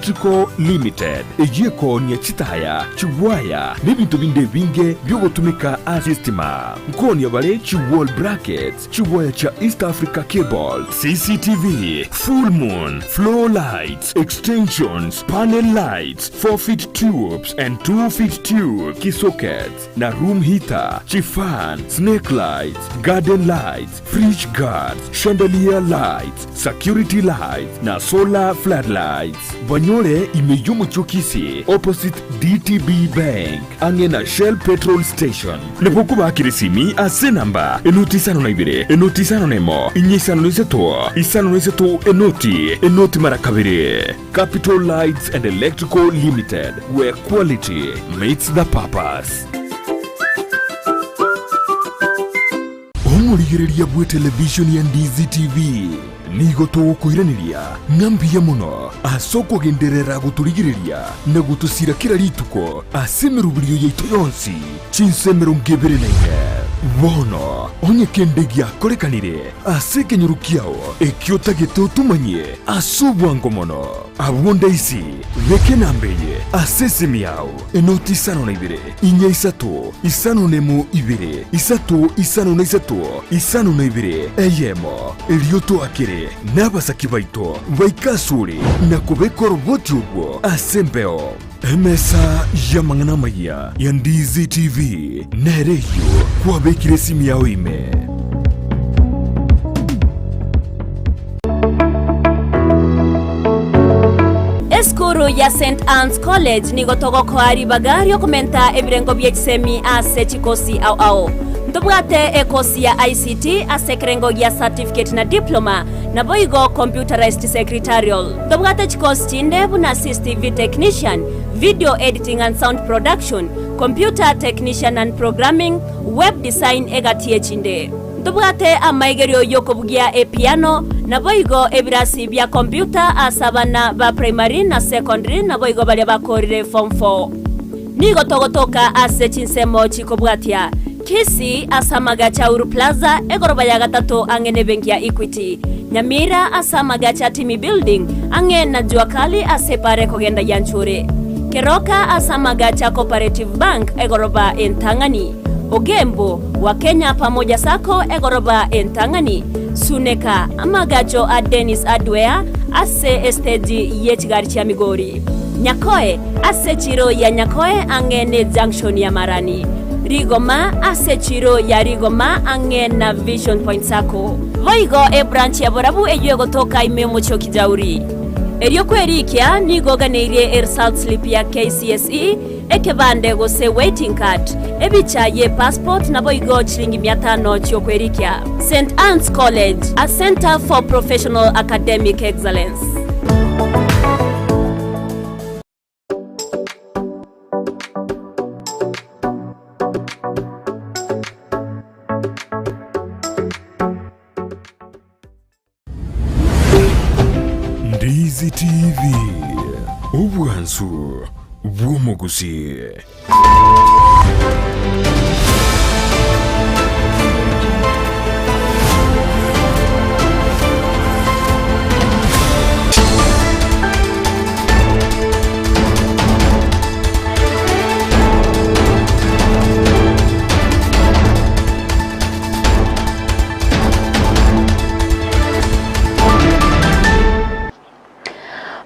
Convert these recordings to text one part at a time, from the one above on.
Electrical Limited, eyio ekoonia chitaya, chiwaya, na ebinto binde ebinge biogotumeka ase estima. Nkoonia bare chi wall brackets, chiwaya chia East Africa Cable, CCTV, full moon, floor lights, extensions, panel lights, 4 feet tubes and 2 feet tube, key sockets, na room heater, chifan, snake lights, garden lights, fridge guards, chandelier lights, security lights, na solar floodlights. Banyore ime y'omochie o Kisii opposite DTB Bank ang'e na Shell petrol station. Nabo okobakera esimi ase enamba enoti isano na ibere enoti isano na emo inye isano na isato isano na isato enoti enoti mara kabere. Capital Lights and Electrical Limited, where quality meets the purpose. Omorigereria bw'etelevishoni ya Ndizi TV, nigo togokoiraneria ng'a mbuya mono ase okogenderera gotorigereria na gotosira kera rituko ase emeroberio yaito yonsi chinsa 24. Bono onye kende giakorekanire ase ekenyoro kiao ekio otagete otomanyie ase obwango mono, abwo ndaisi beka enamba eye ase esimi yao, enoti 52 inya isato 5 na 2 3 5 na 3 5 na 2 eyemo, erio toakere nabasaki baito baike asore na kobeka oroboti obwo ase embeo. Emesa y'amang'ana amayia ya Ndizi TV nere eyio kwabekire esimi yao ime. Esukuru ya St Anne's College nigo togokoa ribaga riokomenta ebirengo bie chisemi ase chikosi ao ao. Ntobwate ekosi ya ICT ase ekerengo gia certificate na diploma, naboigo computerized secretarial. Ntobwate chikosi chinde buna CCTV technician, video editing and sound production, computer technician and programming, web design egati echinde. Ntobwate amaigerio y'okobugia epiano, naboigo ebirasi bia computer ase abana ba primary na secondary naboigo baria bakorire form four. Nigo togotoka ase chinsemo chikobwatia, Kisii ase amagacho a Uhuru Plaza, egoroba ya gatato ang'e nebenki ya Equity, Nyamira ase amagacho a Timi Building ang'e na Jua Kali ase epara ekogenda Gianchure, Keroka ase amagacho a Cooperative Bank egoroba entang'ani, Ogembo, Wakenya Pamoja Sacco egoroba entang'ani, Suneka, amagacho a Dennis Hardware ase esteji ye chigari chia Migori, Nyakoe, ase echiro ya Nyakoe ang'e ne junction ya Marani, Rigoma, ase echiro ya Rigoma ang'e na Vision Point Sacco. Boigo ebranch ya Borabu eyio egotoka ime y'omochie o Kijauri. Erio kwerikia nigo oganeirie eresult slip ya KCSE, ekebande gose waiting card, ebicha ye passport naboigo chiringi mia tano chiokwerikia. St Anne's College, a centre for professional academic excellence. Ndizi TV, obwansu bw'omogusii.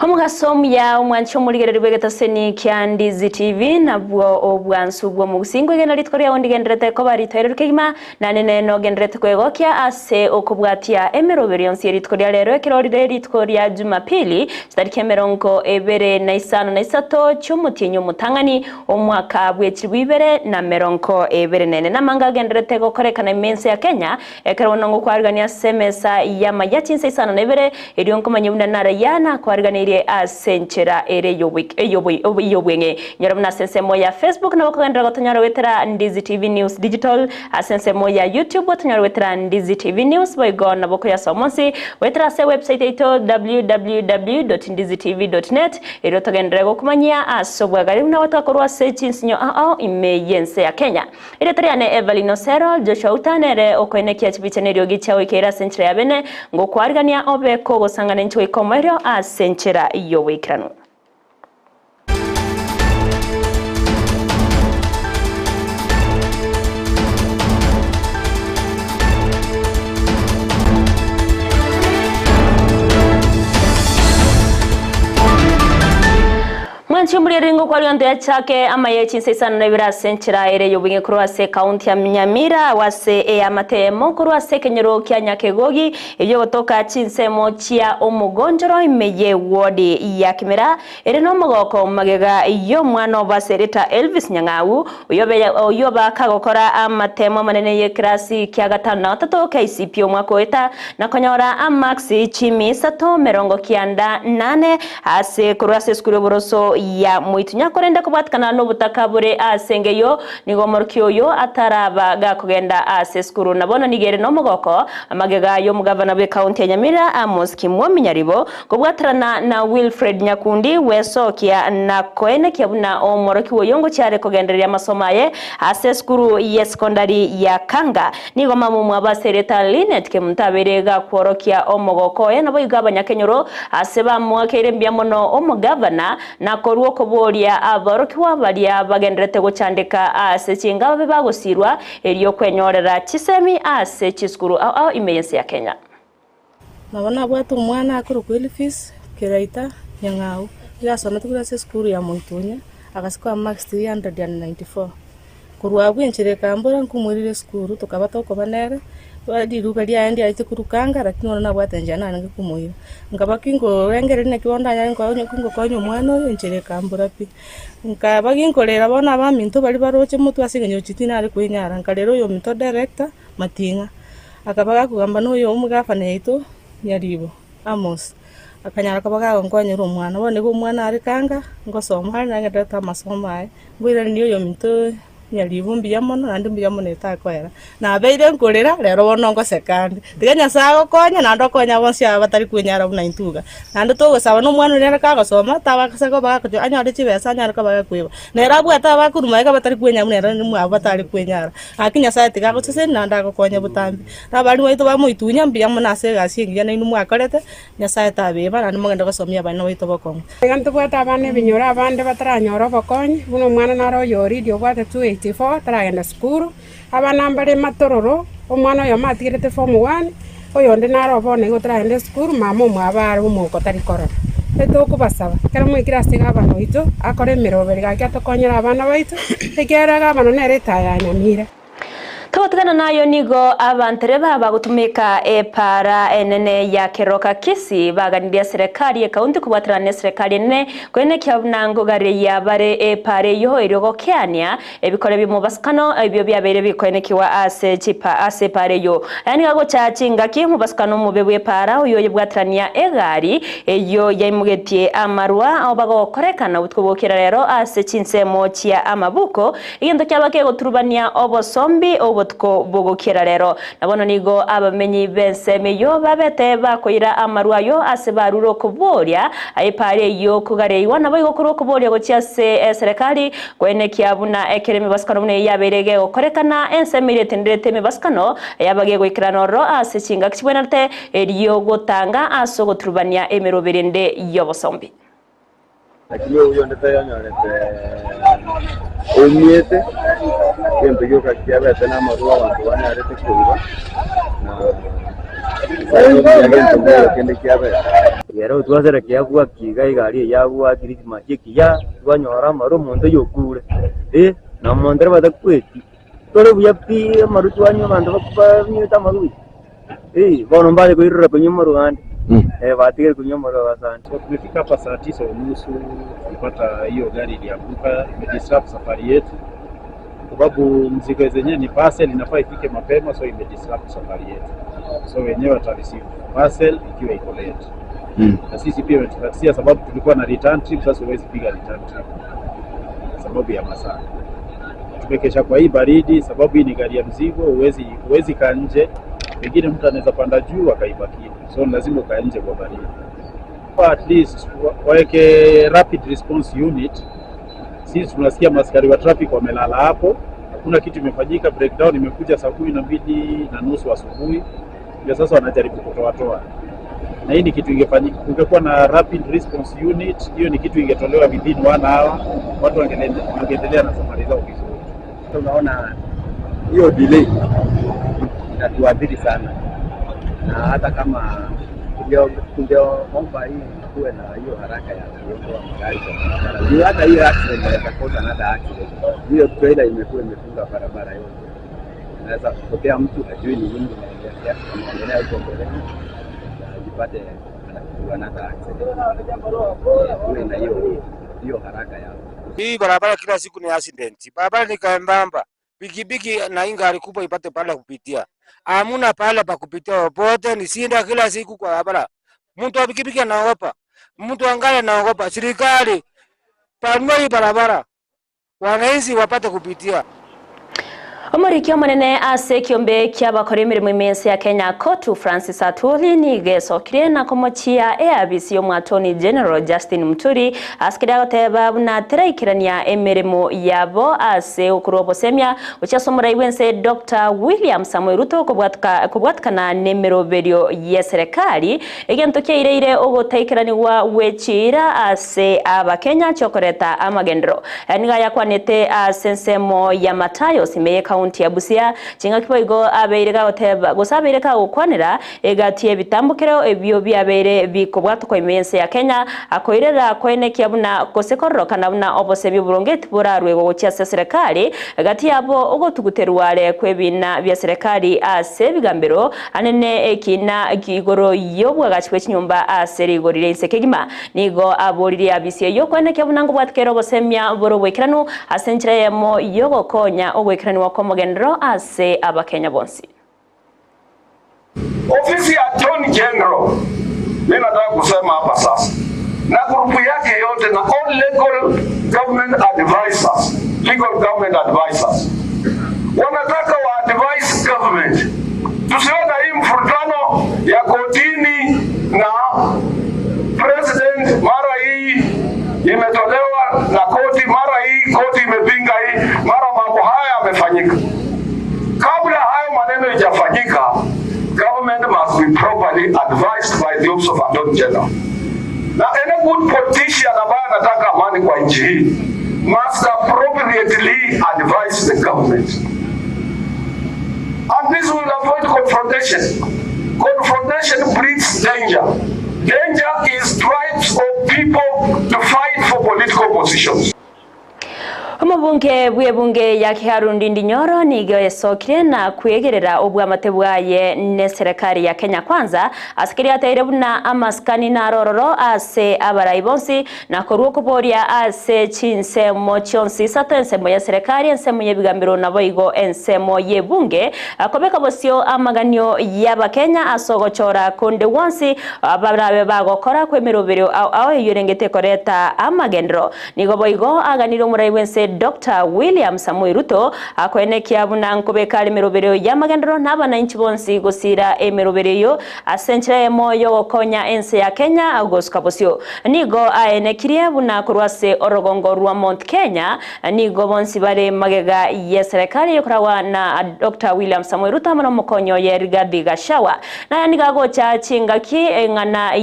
Omogaso omuya omwanche omorigereri bw'egetaseni kia Ndizi TV nabwo obwansu bw'omogusii nkwegena rituko riao ndigenderete koba ritoereru kegima nane nere nogenderete kwegokia ase okobwatia emeroberi yonsi ye rituko ria rero ekero rire rituko ria Jumapili chitariki 25 chi'omotienyi omotang'ani Omwaka bw'echilifu ibere na 24 namanga agenderete gokorekana ime ense ya Kenya, ekero bono ngokwarigania ase emesa y'amaya chinsa isano na ibere, erio nkomanye buna naraya nakwariganeirie ase enchera ere y'obweng'e. Nyora buna ase ensemo ya Facebook nabo okogenderera gotonyora goetera Ndizi TV News Digital, ase ensemo ya YouTube otonyore goetera Ndizi TV News, boigo nabo okoyasoma onsi goetera ase ewebsite yaito www.ndizitv.net. Erio togenderere gokumanyia ase obwagare buna gotokorwa ase chinsinyo ao ime y'ense ya Kenya. Erieta riane Evelyn Osero, Joshua Uta nere okoenekia chibicha na eriogi chiagoikeire ase enchera ya bene, ngokwarigania obe kogosangana inche goika omoerio ase enchera y'oboikeranu. Chimbori ringo kwa rionto yachake amaye chinsa isano na ibere ase enchera ere y'obong'e korwa ase ekaunti ya Nyamira agwo ase eamatemo korwa ase ekenyoro kia Nyakegogi eyio gotoka chinsemo chia omogonchoro ime y'ewodi ya Kimera ere nomogoko magega y'omwana obo ase erieta Elvis Nyang'au oyio bakagokora amatemo amanene y'ekerasi kia gatano na gatato KCPE omwaka oeta na konyora amaksi chimi isato merongo kianda nane Ase korwa ase esukuru y'oboroso ya Moitunya, korende kobwatikana nobotaka bore ase engeyo, nigo omorokia oyo ataraba gakogenda ase esukuru. Na bono nigo ere nomogoko amagega y'omogavana bw'ekaunti ya Nyamira Amos Kimwomi Nyaribo kobwaterana na Wilfred Nyakundi gwesokia na koenekia buna omorokigwa oyo ngochia are kogendereria amasomo aye ase esukuru y'esekondari ya Kanga. Nigo mama omwabo ase erieta Linet Kemunto abeire gakworokia omogoko oye, naboigo abanyakenyoro ase bamoakeire mbuya mono omogavana, na korwa okoboria aborokigwa baria bagendererete gochandeka ase chinga babe bagosirwa, erio kwenyorera chisemi ase chisukuru ao ao ime y'ense ya Kenya. Nabo nabwate omwana akorokwa Elifis Keraita Nyang'au, nigo asomete korwa ase esukuru ya Moitunya, agasikoa marks 394. Korwa abwo enchera ekambora nkomoirera esukuru, tokaba tokoba nere, riruga riaye ndiarete korukanga lakini bono nabwate enchera narenge komoira. Nkaba kinkorengereria naki bono ndanyare ngokonya omwana oyo, enchera ekambora pi. Nkaba ginkorera bono abaminto baria baroche motwe ase eng'encho inche tinare koinyara, nkarera oyominto director, Mating'a, akaba gakogamba noyo omogafana yaito Nyaribo, Amos, akanyara koba gagonkonyera omwana. Bono nigo omwana are kanga, ngosoma are nagendererete amasomo aye, nkoiraneria oyominto Nyaribo mbuya mono naende mbuya mono etakoera. Nabeire nkorera, rero bono ngoseka ande. Tiga Nyasaye agokonye naende okonye bonsi aba batari kwenyara buna intwe iga. Naende togosaba na omwana oria nere kagosoma, tabasa koba gakochia anyore chibesa anyare koba gakoiba. Nere abwate abakorwa magega batari kwenyara buna ere mwabo batari kwenyara. Gaki Nyasae tiga agosesenie naende agokonye botambe. Na abarimu baito bamoitunya mbuya mono ase egasi engiya nainwe mwakorete, Nyasae tabeba naende mogende gosomia abana baito bokong'u. Iga ntobwate abana ebinyoro abande bataranyora obokonyi, buna omwana nare oyo Lydia obwate 284 taragenda sukuru, abana mbare matororo, omwana oyomo atigerete form one, oyonde nare obono igo otaragenda esukuru, mama omwabo are omouko tari korora. Etokobasaba, ekero mwaikire ase gavana oito, akore emeroberi gaki atokonyere abana baito, ekiagera gavana nere etaya ya Nyamira. Togotigana nayo nigo abantereba bagotumeka epaara enene ya Keroka Kisii baganirie eserekari y'ekaunti kobwaterana neserekari enene koenekia buna ngogareia bare epaara eyio erio gokeania Ebikore bi'omobasukano ebio biabeire bikoenekigwa ase chipa ase epaara eyio. Aya nigo agocha chingaki omobasukano omobe bw'epaara oyio oyebwaterania egari eyio yaimogetie amarwa ao bagokorekana obotuko bw'okera rero ase chinsemo chia amabuko, egento kiaba kegoturubania obosombi obotuko bw'ogokiera rero. Na bono nigo abamenyi b'ensemo eyio babete bakoira amarwa ayio ase barure okoboria epaara eyio kogareigwa, naboigo korwa okoboria gochia ase eserekari Koenekia buna ekero emebasukano buna eyio yabeire gegokorekana, ensemo eria etenderete emebasukano yaba gegoikerana ororo ase chingaki chibwenerete, erio gotanga ase ogoturubania emeroberi ende y'obosombi. Lakini oyonde tayonyorete oumiete, egento gioka kiabete namarwa abanto banyarete koiba, na Nyasae gento nkeiyo kende kiabete. Ekero twaserekea bwaki iga egari eyio yabwaki ritimaki ekiya, twanyora amaru omonto oyio okure, eh, na omonto ere batakweti, tore buya pi amaru twanywa abanto banywete amaru buya, eh, bono mbare koirora konywa amaru ande, eh, batigire konywa amaru abasani. So tumefika hapa saa tisa unusu tulipata hiyo gari ilianguka, imedisrupt safari yetu sababu mzigo zenyewe ni parcel, inafaa ifike mapema, so imedisrupt safari yetu, so wenyewe wata receive parcel ikiwa iko late na sisi pia imetukatia sababu tulikuwa na return trip. Sasa huwezi piga return trip sababu ya masaa. Tumekesha kwa hii baridi, sababu hii ni gari ya mzigo, huwezi kaa nje, pengine mtu anaweza panda juu akaiba kitu, so lazima ukae nje kwa baridi. At least waweke rapid response unit. Sisi tunasikia maskari wa traffic wamelala hapo, hakuna kitu imefanyika. Breakdown imekuja saa 12:30 asubuhi, ndio sasa wanajaribu kutoatoa, na hii ni kitu ingefanyika. Kungekuwa na rapid response unit, hiyo ni kitu ingetolewa within one hour, watu wangeendelea na safari zao vizuri. Tunaona hiyo delay inatuadhiri sana, na hata kama tungeomba hii Kuwe na hiyo haraka ya kuondoa magari kwa barabara. Juu hata hiyo accident inaweza cause another accident. Hiyo trailer imekuwa imefunga barabara yote. Inaweza kutokea mtu hajui ni nini inaendelea inaendelea huko mbeleni na ajipate anapigwa another accident. Kuwe na hiyo hiyo haraka ya Hii barabara kila siku ni accident. Barabara ni kembamba. Pikipiki na hii gari kubwa ipate pahala kupitia. Hamuna pahala pa kupitia popote, ni sinda kila siku kwa barabara. Mtu wa pikipiki anaogopa, mtu wa gari anaogopa. Serikali panua hii barabara, wananchi wapate kupitia. Omoriki omonene ase ekiombe kiabakora emeremo ime ense ya Kenya Cotu Francis Atwoli nigo esokire na komochia eabisi y'Omwatoni General Justin Muturi ase keria agoteba buna teraikerania emeremo yabo ase okorwa obosemia gochia ase omorai bw'ense Doctor William Samoei Ruto kobwatikana nemeroberio y'eserekari egento kiaireire ogotaikeranigwa gwe chiira ase Abakenya chiokoreta amagenderero. Aya nigo ayakwanete ase ensemo ya Matayos ime y'Ekaunti ya Busia, chingaki boigo abeire gagoteba gose abeire kagokwanera egati y'ebitambokero ebio biabeire bikobwatokwa ime y'ense ya Kenya, akoirera koenekia buna gose kororokana buna obosebi oboronge tiborarwegwa gochia ase eserekari, gati yabo ogotuguterwa are kw'ebiina bia serekari ase ebigambero anene ekiina igoro y'obwagachi bwe chinyomba ase rigori ri'ense kegima. Nigo aboririe abisi eyio koenekia buna nkobwatikera obosemia bore oboikeranu ase enchera eyemo y'ogokonya ogoikeranigwa kw'omogenderero ase Abakenya bonsi. Ofisi ya Attorney General, mi nataka kusema hapa sasa, na grupu yake yote na all legal government advisors, legal government advisors wanataka wa advise government, tusiwe na hii mfurutano ya kotini na president, mara hii imetolewa na koti, mara hii koti imepinga hii, mara mambo haya yamefanyika. Kabla hayo maneno ijafanyika, government must be properly advised by the office of Attorney General. Na any good politician ambaye anataka amani kwa nchi hii must appropriately advise the government. And this will avoid confrontation. Confrontation breeds danger. Danger is tribes of people to fight for political positions. Omobunge bw'ebunge ya Kiharu Ndindi Nyoro nigo esokire na kwegerera obwamate bwaye neserekari ya Kenya Kwanza ase keria ateire buna amasikani naro ororo ase abarai bonsi na korwa okoboria ase chinsemo chionsi isato ensemo ya serekari ensemo y'ebigambero naboigo ensemo y'ebunge kobeka bosio amaganio y'abakenya ase ogochora konde gwonsi barabe bagokora kw'emeroberio ao ao eyio erengete koreta amagenderero. Nigo boigo aganire omorai bw'ense Doctor William Samoei Ruto akoenekia buna nkobeka are emeroberio y'amagenderero na abanainchi bonsi gosira emeroberio eyio ase enchera eyemo y'ogokonya ense ya Kenya gosuka bosio. Nigo aenekirie buna korwa ase orogongo rwa Mount Kenya nigo bonsi bare magega y'eserekari eyokoragwa na Doctor William Samoei Ruto amo nomokonyi oye Rigathi Gachagua. Naya nigo agocha chingaki eng'ana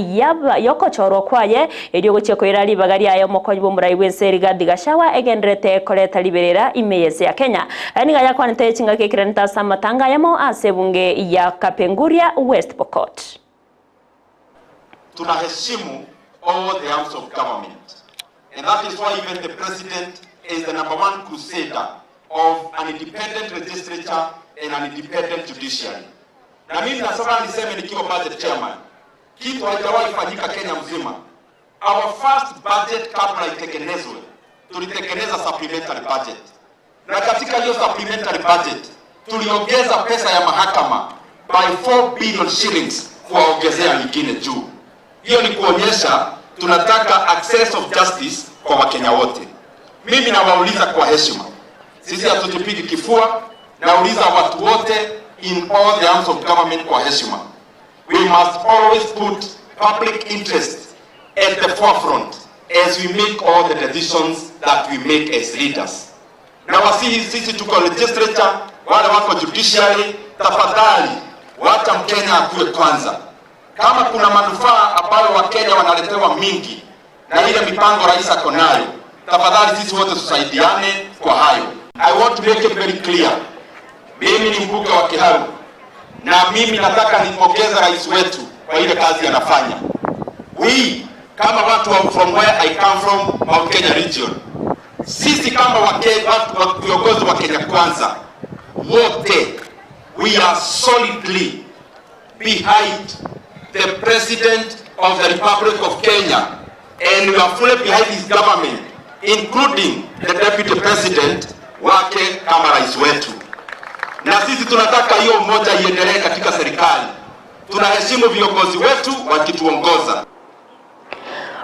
y'okochorwa kwaye erio gochia koira ribaga riaye omokonyi bw'omorai bw'ense Rigathi Gachagua egendererete koreta riberera ime y'ense ya Kenya. Aya nigo ayakwanete chingaki ekerenete ase amatanga ayamo ase ebunge ya Kapenguria, West Pokot. Tunaheshimu all the arms of government and that is why even the president is the number one crusader of an independent legislature and an independent judiciary. Na mimi nasema niseme nikiwa budget chairman, kitu haijawahi fanyika Kenya mzima. Our first budget kabla itengenezwe, tulitengeneza supplementary budget, na katika hiyo supplementary budget tuliongeza pesa ya mahakama by 4 billion shillings kuwaongezea nyingine juu. Hiyo ni kuonyesha tunataka access of justice kwa Wakenya wote. Mimi nawauliza kwa heshima, sisi hatujipigi kifua, nauliza watu wote in all the arms of government kwa heshima. We must always put public interest at the forefront as we make all the decisions that we make as leaders. Na wasihi sisi tuko legislature, wale wako judiciary, tafadhali wacha Mkenya akue kwanza. Kama kuna manufaa ambayo Wakenya wanaletewa mingi na ile mipango rais ako nayo, tafadhali sisi wote tusaidiane kwa hayo. I want to make it very clear, mimi ni mbunge wa Kiharu na mimi nataka nimpongeze rais wetu kwa ile kazi anafanya. We Kama watu wa from where I come from, Mount Kenya region, sisi kama viongozi wa Kenya Kwanza wote, we are solidly behind the President of the Republic of Kenya and we are fully behind his government including the Deputy President wake kama rais wetu, na sisi tunataka hiyo umoja iendelee katika serikali. Tunaheshimu viongozi wetu wakituongoza.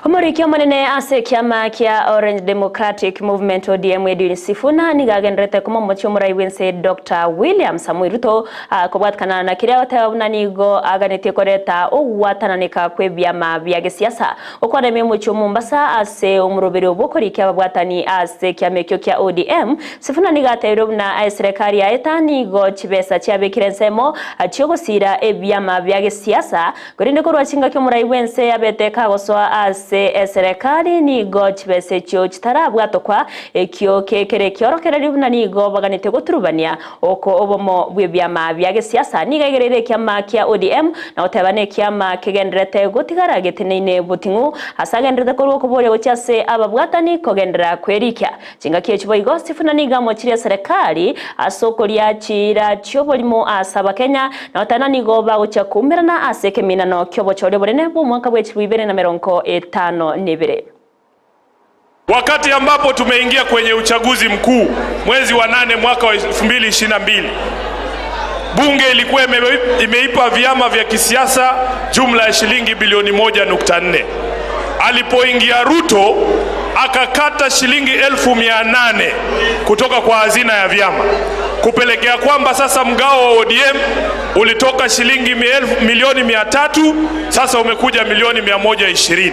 Omoriki omonene ase ekiama kia Orange Democratic Movement ODM Edwin Sifuna nigo agenderete komomochia omorai bw'ense Doctor William Samoei Ruto kobwatikana na keria agoteba buna nigo aganetie koreta ogwatananeka kw'ebiama bia gesiasa. Gokwana ime omochie o Mombasa ase omoroberio bw'okorikia ababwatani ase ekiama ekio kia ODM, Sifuna nigo atebirie buna eserekari yaye tanigo chibesa chiabekire ensemo chi'ogosiira ebiama bia gesiasa Korende korwa chingaki omorai bw'ense abete kagosoa ase eserekari, nigo chibesa echio chitarabwatokwa, ekio kekere ekiorokererio buna nigo baganetie goturubania oko obomo bw'ebiama bia gesiasa. Nigo aigereire ekiama kia ODM na goteba nekiama kegendererete gotigara geteneine boting'u ase agendererete korwa okoboria gochia ase ababwatani kogenderera kwerikia. Chingaki echi boigo Sifuna nigo amochirie eserekari ase okoria chiira chi'oborimo ase Abakenya, na goteba nigo bagochia koumerana ase ekeminano ki'obochori obonene bw'omwaka bwe 2052. Wakati ambapo tumeingia kwenye uchaguzi mkuu mwezi wa nane mwaka wa 2022, bunge ilikuwa imeipa vyama vya kisiasa jumla ya shilingi bilioni 1.4. Alipoingia Ruto akakata shilingi 800,000 kutoka kwa hazina ya vyama, kupelekea kwamba sasa mgao wa ODM ulitoka shilingi milioni 300, sasa umekuja milioni 120.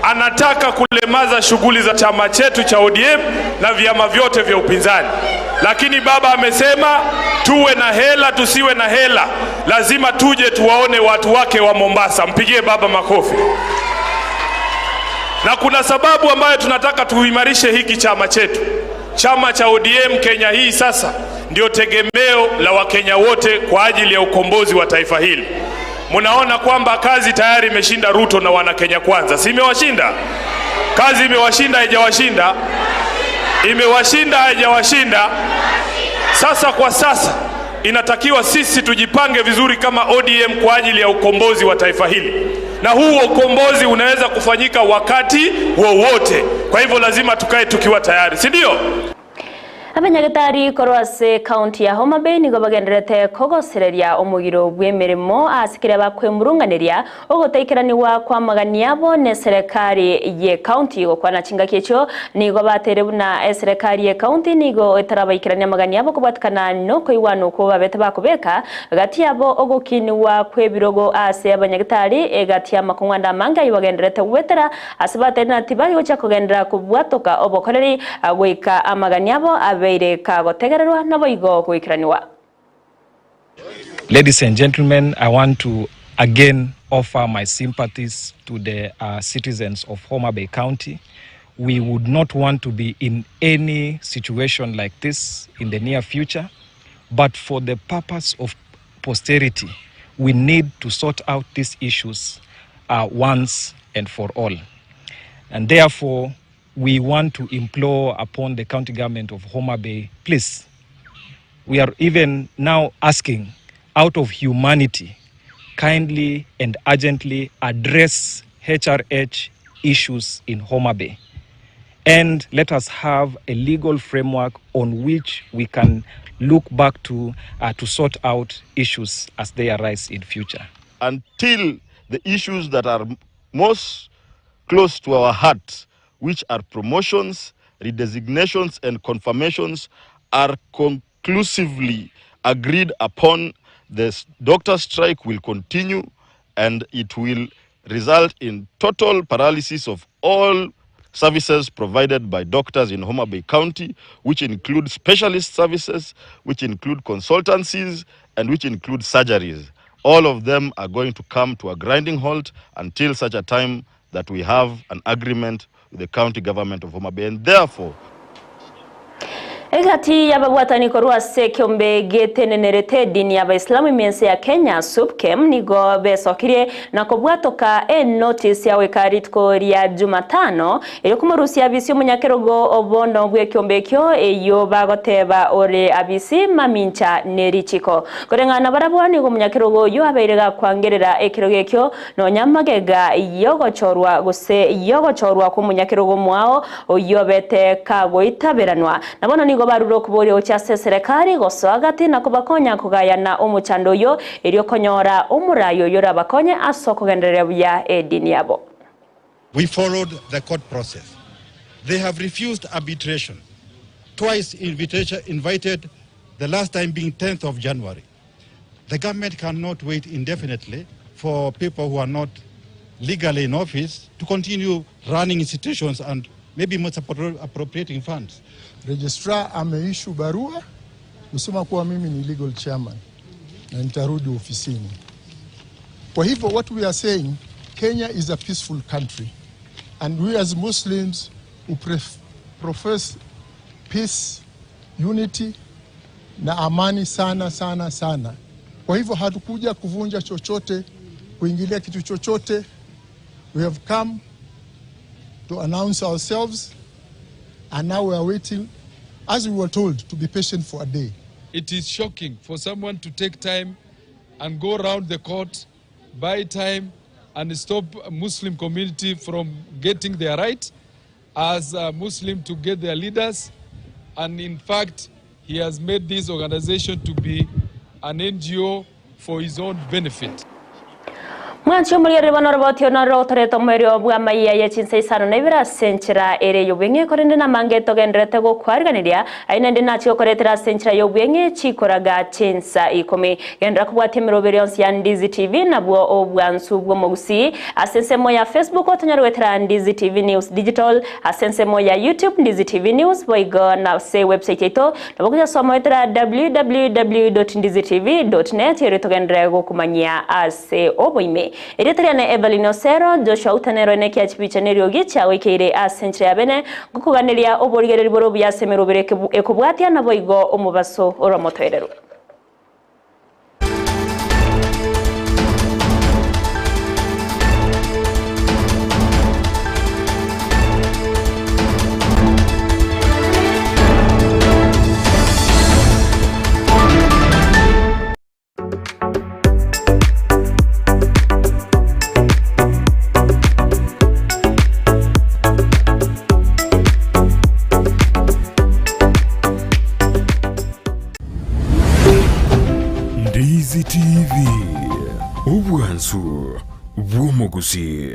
Anataka kulemaza shughuli za chama chetu cha ODM na vyama vyote vya upinzani, lakini baba amesema tuwe na hela tusiwe na hela, lazima tuje tuwaone watu wake wa Mombasa. Mpigie baba makofi. Na kuna sababu ambayo tunataka tuimarishe hiki chama chetu. Chama cha ODM Kenya hii sasa ndio tegemeo la Wakenya wote kwa ajili ya ukombozi wa taifa hili. Mnaona kwamba kazi tayari imeshinda Ruto na wana Kenya Kwanza, si imewashinda? Kazi imewashinda, haijawashinda? Imewashinda, haijawashinda? Sasa kwa sasa inatakiwa sisi tujipange vizuri kama ODM kwa ajili ya ukombozi wa taifa hili, na huu ukombozi unaweza kufanyika wakati wowote. Kwa hivyo lazima tukae tukiwa tayari, si ndio? Abanyagetari korwa ase county ya Homa Bay nigo bagendererete kogosereria omogiro bw'emeremo ase keria bakwemurunganeria ogotaikeranigwa kw'amagani abo n'eserekari ye county. Gokwana chingaki echio nigo bateire buna eserekari ye county nigo etarabaikerania amagani abo kobwatikana nokoigwana okwo babete bakobeka gati yabo ogokinigwa kw'ebirogo ase abanyagitari egati y'amakong'u ande amange ayio bagendererete goetera ase bateire na tibari gochia kogenderera kobwatoka obokoreri goika amagani abo abeire kagotegererwa naboigo goikeraniwa. Ladies and gentlemen, I want to again offer my sympathies to the citizens of Homa Bay County. We would not want to be in any situation like this in the near future, but for the purpose of posterity, we need to sort out these issues once and for all. And therefore, we want to implore upon the county government of Homa Bay, please, we are even now asking, out of humanity, kindly and urgently address HRH issues in Homa Bay. And let us have a legal framework on which we can look back to sort out issues as they arise in future. Until the issues that are most close to our hearts, which are promotions, redesignations, and confirmations, are conclusively agreed upon, the doctor strike will continue and it will result in total paralysis of all services provided by doctors in Homa Bay County, which include specialist services, which include consultancies, and which include surgeries. All of them are going to come to a grinding halt until such a time that we have an agreement with the county government of Homa Bay. And therefore, Egati y'ababwatani korwa ase ekeombe getenenerete edini y'Abaisilamu ime ense ya Kenya, SUPKEM, nigo besokirie na kobwatoka enotice ya goika rituko ria Jumatano erio komorusia abisi omonyakerogo obono bw'ekeombe ekio eyio bagoteba ore abisi mamincha nerichiko. Koreng'ana nabarabwo nigo omonyakerogo oyio abeire gakwangerera ekerogo ekio nonya magega y'ogochorwa gose y'ogochorwa kw'omonyakerogo omoao oyio obete kagoitaberanwa. Na bono nigo barure okoboria gochia ase eserekari gosoa gati na kobakonya kogayana omochando oyio, erio konyora omorai oyio orabakonye ase okogendereria buya edini yabo. We followed the court process. They have refused arbitration. Twice invitation invited, the last time being 10th of January. The government cannot wait indefinitely for people who are not legally in office to continue running institutions and maybe misappropriating funds. Registrar ameishu barua kusema kuwa mimi ni legal chairman na nitarudi ofisini. Kwa hivyo what we are saying, Kenya is a peaceful country and we as Muslims who profess peace, unity na amani sana sana sana. Kwa hivyo hatukuja kuvunja chochote, kuingilia kitu chochote. We have come to announce ourselves and now we are waiting, as we were told, to be patient for a day. It is shocking for someone to take time and go round the court, buy time, and stop Muslim community from getting their right as a Muslim to get their leaders. And in fact, he has made this organization to be an NGO for his own benefit. Mwanchi omoriere bono oroboti noro otorete omoerio bw'amaiya ye chinsa isano na ibere ase enchera ere y'obweng'e korende namange togenderete gokwariganiria aye naende nachi gokoretera ase enchera y'obweng'e chikoraga chinsa ikomi. Genderera kobwatia emeroberi yonsi ya Ndizi TV nabwo obwansu bw'omogusii ase ensemo ya Facebook otonyare goetera Ndizi TV News Digital ase ensemo ya YouTube Ndizi TV News boigo na ase website yaito Nabo gochasoma goetera www.ndizitv.net erio togenderere gokomanyia ase oboime. Erieta riane Evelyn Osero, Joshua Utanero ene kia chibicha neriogi chiagoikeire ase enchera ya bene, ngokoganeria oborigereri bore obuya ase emerobero ekobwatia naboigo omobaso oromotoereru. Ndizi TV, obwansu bw'omogusii.